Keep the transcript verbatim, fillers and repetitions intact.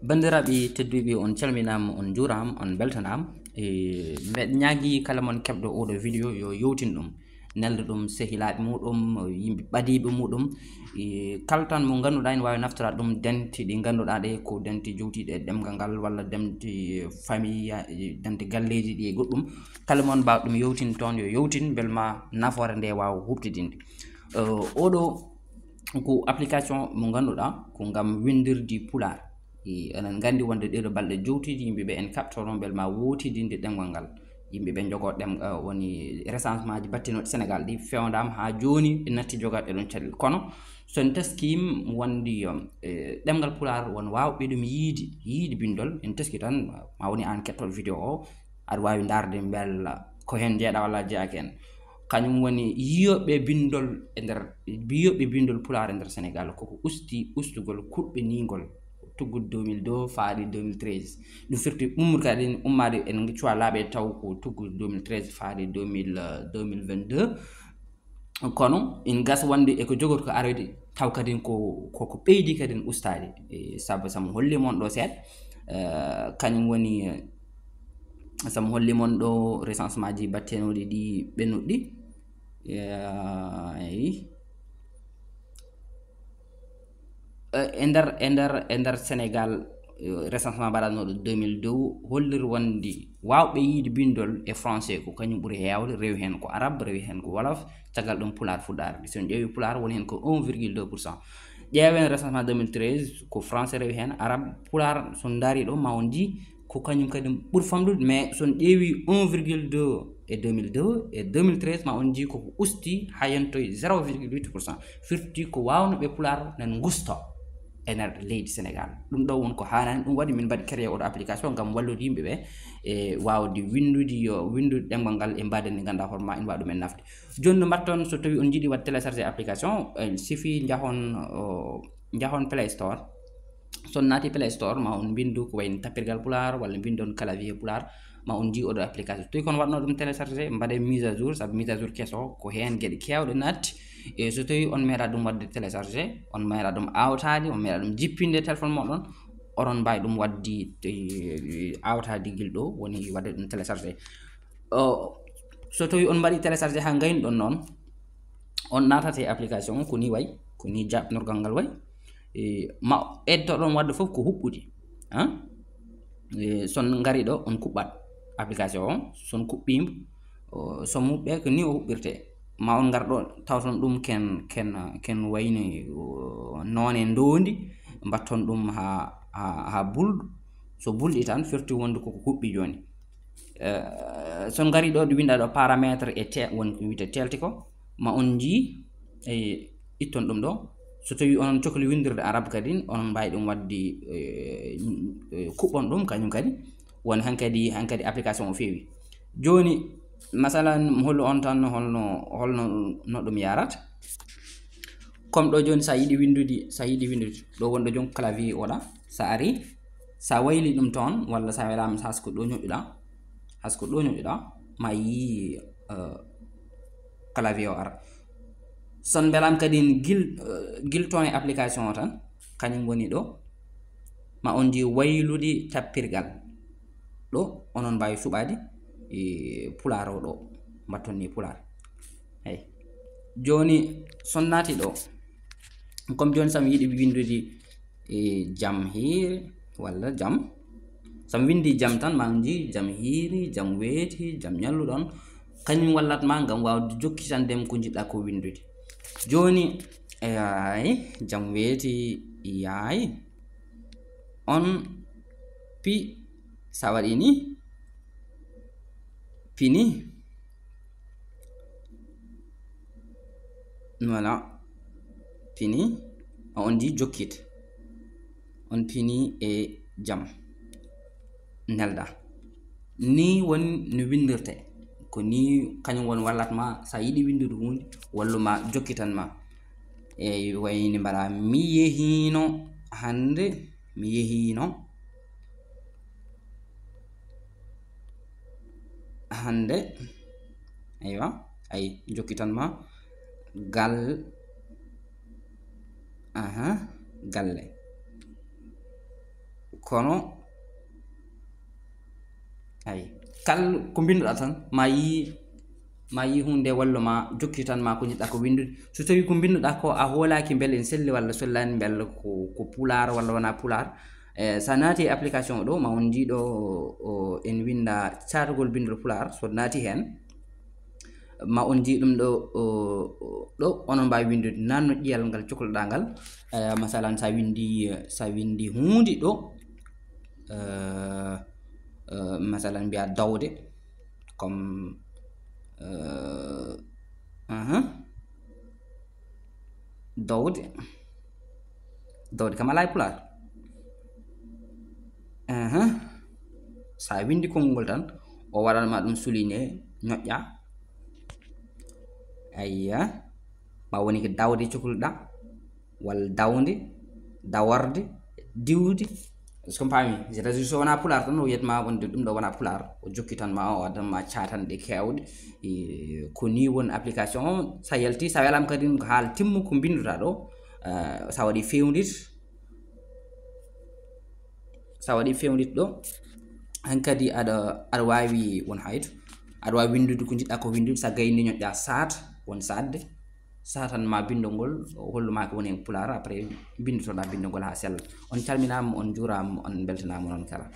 Banndiraaɓe tedduɓe, on calminaama, on njuuraama, on mbeltanaama. E, mbeɗa ñaagii kala mon keɓɗo oɗo vidéo yo yowtin ɗum, nelda ɗum sehilaaɓe muɗum, yimɓe ɓadiiɓe muɗum. E, kala tan mo ngannduɗaa ene waawi naftora ɗum, dente ɗi ngannduɗaa ɗe ko dente jowtiiɗe e ɗemngal ngal, walla dente famille, e, dente galleeji ɗi e goɗɗum. Kala mon mbaaw ɗum yowtin toon, yo yowtin, mbel ma nafoore nde waawa huɓtidinde. E, oɗo ko application mo ngannduɗaa ko ngam winndirde pulaar. E, eɗen nganndi wonde ɗeɗo balɗe jowtiiɗe yimɓe ɓe en kaɓtono mbel ma wootidinde ɗemngal ngal. Yimɓe ɓe njogoo ɗem-, e, woni recensement ji battinooɗi Sénégal ɗi fewndaama haa jooni ɓe natti jogaade ɗon caɗeele. Kono so en teskiima wonde, e, ɗemngal pulaar won waawɓe ɗum yiide, yiide binndol, en teski tan, ma woni aan keɗoto vidéo o, aɗa waawi ndaarde mbela ko heen njeeɗa walla a jeyaaki heen. Kañum woni yiyooɓe binndol e nder, yiyooɓe binndol pulaar e nder Sénégal, koko usti ustugol kuɓɓiningol tuggude deux mille deux faaɗi deux mille treize. Ɗum firti ummude kadi ummaade en cuwa laaɓe taw ko tuggude deux mille treize faaɗi deux mille, euh, deux mille vingt-deux. Kono ina gasa wonde e ko jogori ko aroyde, taw kadi ko, ko, ko ɓeydi kadi ustaade. E, sabu, sabu holli mon ɗo seeɗa, eh, kañum woni, eh, sabu holli mon ɗo recensement ji battenooɗi ɗi ɓennuɗi. Eh, eyi. Eh, e nder, e nder, e nder Sénégal, eh, recensement mbaɗatnooɗo deux mille deux holliri wonde waawɓe yiide binndol e français ko kañum ɓuri heewde, rewi heen ko arabe, rewi heen ko wolof, caggal ɗum pulaar fuɗɗaare. So en ƴeewi pulaar woni heen ko un virgule deux pour cent. Ƴeewen recensement deux mille treize ko français rewi heen, arabe, pulaar so ndaari ɗo ma on njii ko kañum kadi ɓuri famɗude, mais so en ƴeewi un virgule deux e deux mille deux e deux mille treize ma on njii koko usti haa yentoye zéro virgule huit pour cent. Firti ko waawno ɓe pulaar nan ngusto e nder leydi Sénégal. Ɗum ɗo won ko haanani, ɗum waɗi min mbaɗi créé oɗo application ngam wallude yimɓe ɓe e waawde winndude, yo winndude ɗemngal ngal e mbaadi ndi ngannduɗaa hoore ma ina waawi ɗum en nafde. Jooni no mbaɗton so tawi on njiɗi waɗde télécharger application, il suffit njahon, o, njahon Play Store. So on naati Play Store ma on mbinndu ko wayno tappirgal pulaar walla mbinndon clavier pulaar ma on njii oɗo application. So tawi kon waɗno ɗum télécharger, mbaɗe mise à jour, sabu mise à jour keso ko heen geɗe keewɗe naatti. E so tawi on meeɗa ɗum waɗde télécharger, on meeɗa ɗum awtaade, on meeɗa ɗum jippinde téléphone moɗon, oɗon mbaawi ɗum waɗde, e, awtaade gila ɗo woni waɗde ɗum télécharger. O, so tawi on mbaɗi télécharger haa ngayni ɗon noon, on naatat e application o, ko ni wayi, ko ni jaɓnorgal ngal wayi. E, ma eddoɗon waɗde fof ko huɓɓude, han? E, son ngari ɗo, on kuɓɓat application o, son kuɓɓiimo, o, so huɓɓe ko ni o huɓɓirte. Ma on ngar ɗo, tawton ɗum ken, ken, ken wayni, o, noone ndoondi, mbatton ɗum haa, haa, haa bulɗo. So bulɗi tan, firti wonde koko huɓɓi jooni. Eh, so on ngari ɗo, ɗo winda ɗo paramètre e te-, woni ko wiyete telti ko, ma on njii, e itton ɗum ɗo. So tawi onon cokli winndirde arabe kadi, onon mbaawi ɗum waɗde, eh, eh, kuɓɓon ɗum kañum kadi. Woni hankadi, hankadi application o feewi. Jooni, masalan, mi hollu on tan holno, holno no ɗum yarata. Comme ɗo jooni, sa yiɗi winndude, sa yiɗi winndude, ɗo wonɗo jooni clavier oɗa, sa ari, sa wayli ɗum toon, walla sa welaama, sa hasko ɗo ñoƴƴuɗa, hasko ɗo ñoƴƴuɗa, ma yii, eh, clavier o ara. Son mbelaama kadi gil, eh, gil toon e application o tan, kañum woni ɗo, ma on njii waylude tappirgal. Ɗo, onon mbaawi suɓaade, e, pulaar o ɗo, mbatton ni pulaar. Hey. Jooni, son naati ɗo, comme jooni sam yiɗi winndude, e, jam hiiri walla jam. Sam winndi jam tan, ma on njii jam hiiri, jam weeti, jam ñalluɗon. Kañum wallat ma ngam waawde jokkitande ko njiɗɗa ko winndude. Jooni, eyaay, jam weeti, yaay. On pi, sa waɗi ni, pini. Voilà. Pini. On njii jokkit. On pini e jam. Nelda. Ni woni no winndirte. Ko ni kañum woni wallat ma, sa yiɗi winndude huunde, wallu ma, jokkitan ma. Eyi, wayni mbaɗa, mi yehiino hannde, mi yehiino hannde. Eywa, ay, jokkitan ma gal, aha, galle. Kono ay, kal ko mbinnduɗaa tan, ma yii, ma yii huunde wallo ma jokki tan ma ko njiɗɗaa ko winndude. So tawii ko mbinnduɗaa ko a hoolaaki mbele ene selli walla sellaani, mbele ko, ko pulaar walla wonaa pulaar, e, so a naati e application o ɗo, ma on njiiɗo o, en winnda caatagol binndol pulaar, so naati heen, ma on njii ɗum ɗo, o, o, ɗo onon mbaawi winndude, naatno ƴiyal ngal cokloɗaa ngal. E, masalan, so a winndi, so a winndi huunde ɗo, e, e, masalan, mbiya dawde, comme, e, aha, dawde, dawde kam alaa e pulaar. Aha. So a winndi konngol tan, o waɗan ma ɗum souligné, ñoƴƴa. Ayya. Ma woni ko dawde cokluɗaa, walla dawde, daworde, diwde. Est-ce que on paami? C'est-à-dire, so wonaa pulaar tan, o wiyat ma wonde ɗum ɗo wonaa pulaar. O jokki tan ma, o addan ma caatanɗe keewɗe. E, ko nii woni application o. So a yalti, so a welaama kadi, ko haala timmu ko mbinnduɗaa ɗo. Eh, so a waɗi fewndir, so a waɗi fewndir ɗo, hankadi aɗa, aɗa waawi won hayto, aɗa waawi winndude ko njiɗɗaa ko winndude, so a gayni ñoƴƴa saat, won saatde, saatan ma binndol ngol, o hollu ma ko woni e pulaar, après mbinndotoɗaa binndol ngol haa sella. On calminaama, on njuuraama, on mbeltanaama, onon kala.